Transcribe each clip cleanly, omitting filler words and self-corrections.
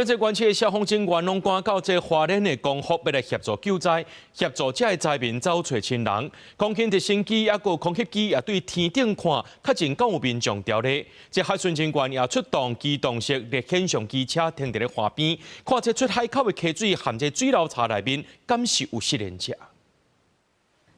這關區的消防警員攏趕到這花蓮的光復，欲來協助救災，協助這个災民走揣親人。空軍直升機抑閣空翕機也對天頂看，確認敢有民眾佇咧。這海巡人員也出動機動式熱顯像機車停佇咧岸邊，看這出海口的溪水含這水流槽內面，敢是有失聯者。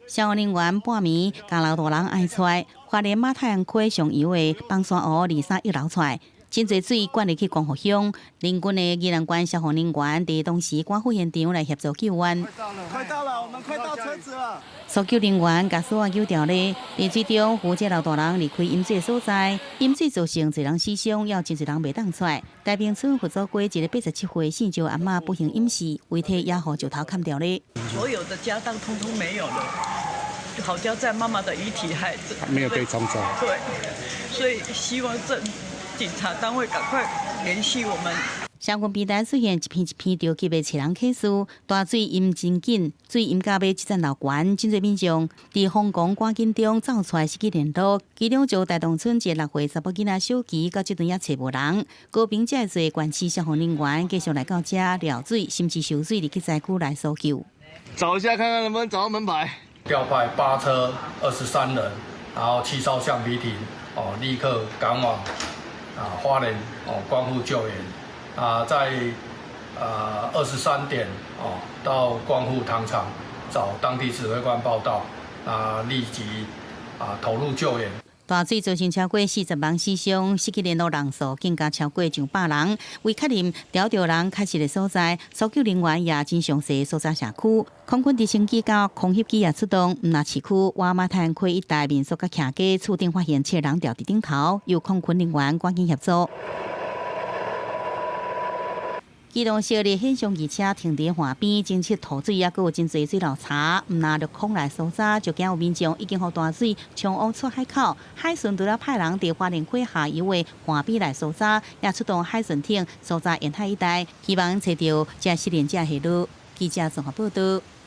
消防人員半暝共老大人愛出來，花蓮馬太鞍溪上游的枋山湖23一樓出來。真濟水灌入去光復鄉，鄰近的宜蘭縣消防人員佇當時趕赴現場來協助救援。快到了，快到了，我們快到車子了。搜救人員共索仔揪牢咧，佇水中扶這老大人離開淹水所在，淹水造成濟人死傷，也有真濟人袂當出來。大坪村佛祖街一个87歲姓周阿嬤不幸淹死，遺體也予石頭崁著咧。所有的家當通通沒有了，好佳在媽媽的遺體還沒有被沖走。對，所以希望政警察單位趕快聯繫我們。社群平台出現一篇一篇著急的揣人啟事，大水淹真緊，水淹到尾這層樓懸，真濟民眾佇瘋狂趕緊中走出來失去聯絡。其中就大洞村一個6歲查某囡仔小琪，到這陣也揣無人。高屏這濟縣市消防人員繼續來到遮撩水，甚至受水入去災區來搜救。找一下看看能不能找到門牌。調派8車23人，然後7艘橡皮艇，哦，立刻趕往啊花蓮哦光復救援。啊，在23點哦到光復糖廠找當地指揮官報到，啊立即啊投入救援。大水造成超過40人死傷，失去聯絡人數更加超過上百人。為確認牢著人確實的所在，搜救人員也真詳細搜查社區。空軍直升機佮空翕機也出動，毋但市區、瓦馬太鞍溪一帶民宿佮徛家厝頂發現七人吊佇頂頭，由空軍人員趕緊協助。機動式的顯像機車停佇岸邊，偵測塗水，抑閣有真濟水流槽，毋但陸空來搜查，就驚有民眾已經予大水沖往出海口。海巡除了派人佇花蓮溪下游的岸邊來搜查，也出動海巡艇搜查沿海一帶，希望揣著這失聯者下落。記者綜合報道。